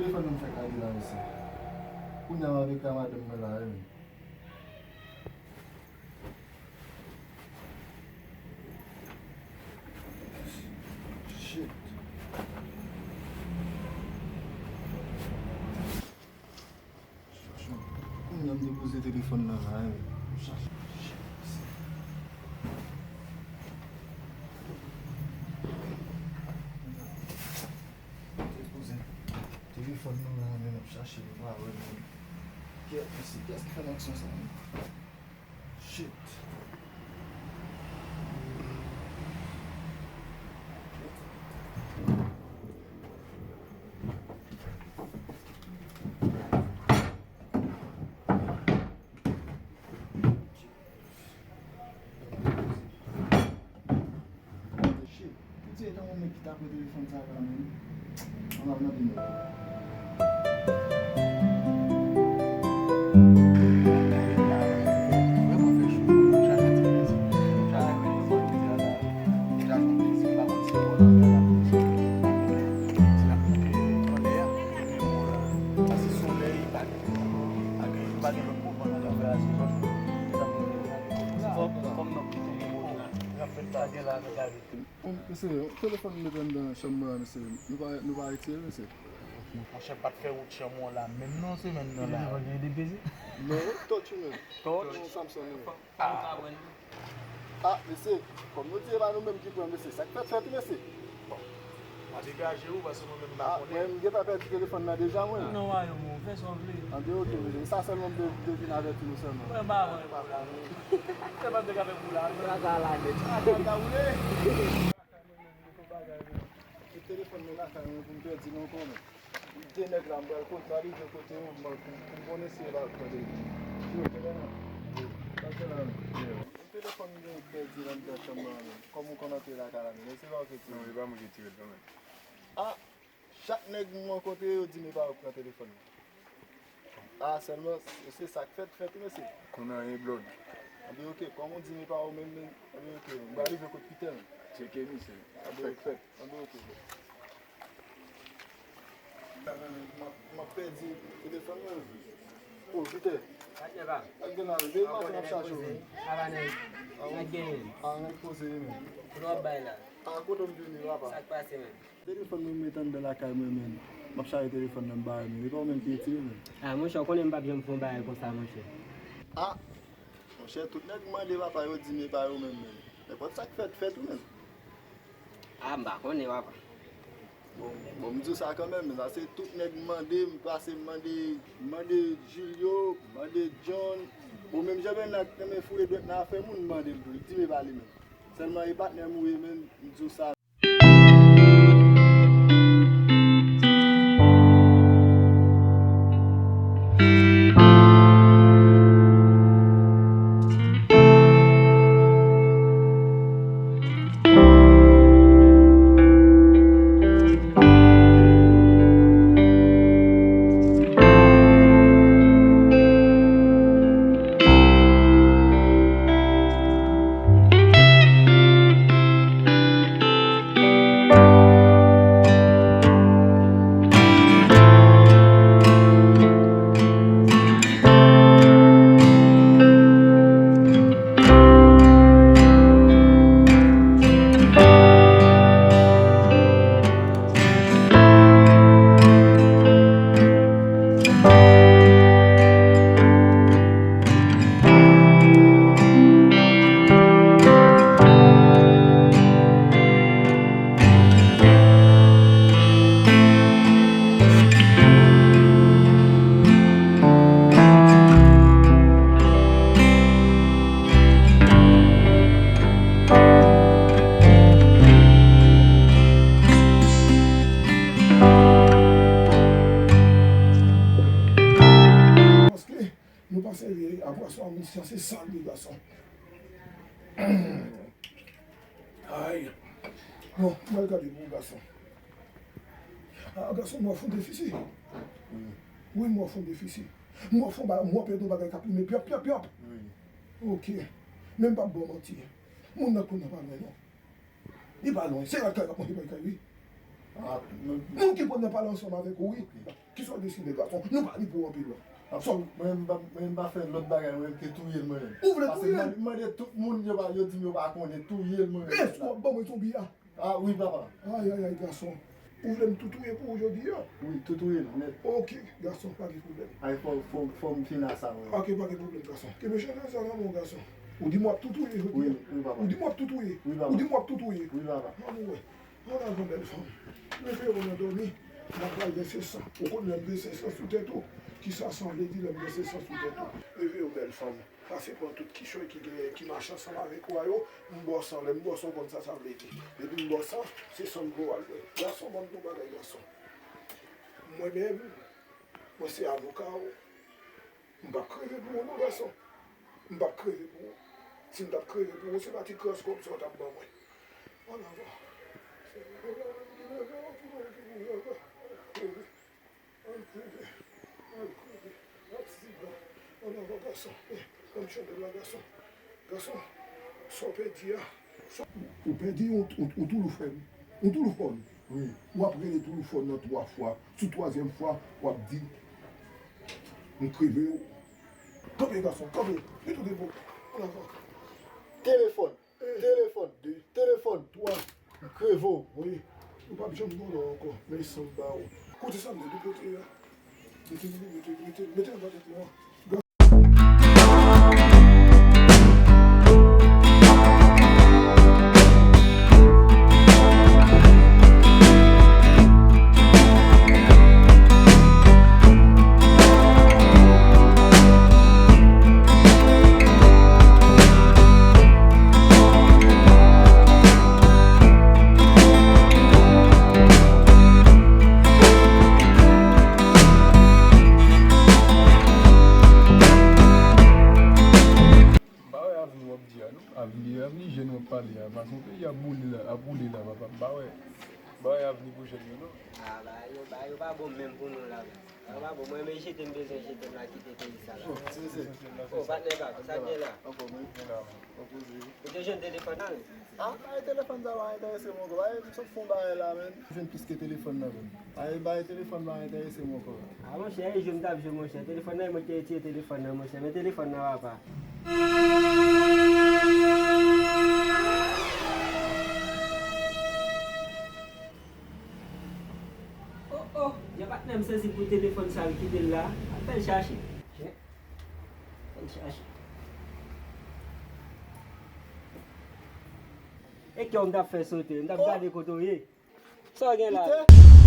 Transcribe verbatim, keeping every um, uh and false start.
Telefòn nan fèk lage la, mesye. Kounye a m ap ekri a madanm mwen la, wi. Shit. Kounye a m depoze telefòn nan la, wi. Shit. Depoze telefòn nan la, men n ap chache l, nou pa wè l, men. Kiyès, mesye, kiyès ki fè nan aksyon sa, men? Shit. Shit. Poutye e tankou nèg ki ta pran telefòn sa la menm. Ann al mande nèg yo. Bon, mesye, telefòn m mete anndan chanm mwen an, mesye. Nou pa, nou pa retire l, mesye. Monchè, pa t fè wout chanm ou an la menm non, semèn nan la. Telefòn gen de peze? Non, touch ou menm. Touch? Non, Samsung, non. Ah, mesye, kòm nou di e pa nou menm ki pran, mesye, sa k fèt fèt, mesye. Bon. Pa degaje ou, paske mwen menm m pa konnen. Mwen, m gentan pèdi telefòn nan deja, mwen. Non, Mario, bon, fè sa w vle. Anben, oke, mesye. E sa sèlman m te, te vin avèti nou sèlman. Mwen, m pa wè pwoblèm. Sèlman m te ka fè pou la. Traka la nèt. Traka ka woule. E telefòn mwen lakay mwen pou m pèdi l ankò, men. De nèg la, m pral kote, m rive kote yo, m, pou, pou m konnen si e pa kote yo. Yo, te konnen. Yo, pa konnen. Telefòn mwen pèdi l anndan chanm nan, men. Kòm ou konn antre lakay la, men. Se pa ou ki tire l. Non, e pa mwen ki tire l kanmenm. Ah! Chak nèg m rankontre, yo di m e pa yo k pran telefòn nan. Ah, sèlman, se sa k fèt, fèt, wi, mesye. Konn anyen, Blood. Anben, oke, kòm ou di m e pa ou menm, men, anben, oke, m pral rive kot Pitè, men. Tcheke misye. Anben, fèt, fèt. Anben, oke, Blood. M ap, m ap pèdi telefòn mwen. Oh, Pitè. Patnè pa m. Ak gen la, gen maten m ap chache w, men. Ava nèg. Ah, nèg genyen. Ah, nèg poze, men. Kote w ap bay la? Ah, kote m vini, papa? Sa k pase, men? Telefòn mwen m met anndan lakay mwen, men. M ap chache telefòn nan m ba yo, men. E pa ou menm ki retire l, men. Ah, monchè, ou konnen m p ap janm fè yon bagay konsa, monchè. Ah, monchè, tout nèg m mande, papa, yo di m e pa yo menm, men. Nenpòt sa k fèt, fèt, wi, men. Ah, m pa konnen, papa. Bon, bon, m di w sa kanmenm, men sa se tout nèg m mande, m pase m mande, m mande Julio, m mande John. Bon, menm Jean Bernard ki renmen foure dwèt nan afè moun, m mande l tou. Li di m e pa li menm. Sèlman e patnè m ou ye, men, m di w sa. Paske nou pa serye, apre sa, misye se sal de gason. Ay. Bon, mwen gade pou gason. Ah, gason, mwen fon defisi. Wi, mwen fon defisi. Mwen fon ba, mwen pèdi yon bagay k ap limen pyòp, pyòp, pyòp. Wi. Oke. Men m p ap ba w manti. Moun nan konnen pa lwen, non. Li pa lwen. Se lakay l ap manje bay kay, wi. Ah, nou, nou ki pran nan pale ansanm avèk ou, wi. Ok. Kisa w deside, gason? Nou pa ni pou anpil, non. Ah, so, mwen menm, m pa, mwen menm pa fè lòt bagay, mwen menm ke touye l, mwen menm. Ou vle touye l? Paske m mande, m mande tout moun, yo pa, yo di m yo pa konnen, touye l, mwen menm. Èske w ap ban mwen zonbi a? Ah, wi, papa. Ay, ay, ay, gason. Ou vle m tou touye pou ou jodi a? Wi, tou touye l, nèt. Ok, gason, pa gen pwoblèm. Ay, fò, fò, fò m fin a sa, mwen. Ok, pa gen pwoblèm, gason. Kenbe channel sa nan men w, gason. Ou di m w ap tou touye jodi a? Wi, wi, papa. Ou di m w ap tou touye? Wi, papa. Ou di m w ap tou touye? Wi, papa. An nou wè. An avan, bèl fanm. Leve w nan dòmi. N ap pral vèse san. Ou konn lè m vèse san sou tèt ou? Kisa san vle di lè m vèse san sou tèt ou? Leve w, bèl fanm. Pase pran tout kichòy ki genyen, ki mache ansanm avèk ou a yo, m ba w san. Lè m ba w san, w konn sa sa vle di. Depi m ba w san, se san m pou w al pran. Gason, ban m yon bagay, gason. Mwen menm, mwen se avoka w. M p ap kreve pou ou non, gason. M p ap kreve pou ou. Si m t ap kreve pou ou, se pa ti kras kòb sa w t ap ban mwen. An avan. An avan, gason. An avan, gason. Ban m chandèl la, gason. Gason, sa w pèdi a. Ou pèdi yon, yon, yon touloufòn. Yon touloufòn. Wi. W ap rele touloufòn nan twa fwa. Sou twazyèm fwa, w ap di, "M kreve w." Kanpe, gason, kanpe. Li tou de bon. An avan. Telefòn. Telefòn de. Telefòn twa. M kreve w. Wi. Ou p ap janm vòlò ankò. Men san m ba ou. Koute sa m di, de kote a. Mete, mete, mete, mete nan pòkèt mwen. M pa wè avni w ap di a, non. Avni, avni jèn w ap pale a. Paske yon peyi ap boule la, ap boule la, papa. M pa wè, m pa wè avni pou jèn yo, non. Ah, bagay yo, bagay yo pa bon menm pou nou la. Bagay yo pa bon. Mwen menm jete m bezwen jete m la kite peyi sa la. Oh, patnè pa, sa k gen la? Ou te jwenn telefòn nan? Ah, bay telefòn sa pa enterese mwen ankò. Bay, m sot fè yon bagay la, menn. Jwenn plis ke telefòn nan, menn. Ay, bay telefòn pa enterese mwen ankò. Ah, monchè, e jwe m t ap jwe, monchè. Telefòn nan, e mwen ki te retire telefòn nan, monchè. Men telefòn nan, papa. Oh, oh, jan patnè m sezi pou telefòn sa, l kite l la. Al fè l chache. Fè l chache. E kè w m t ap fè sote, m t ap gade kote w ye. Sa w gen la? Kite.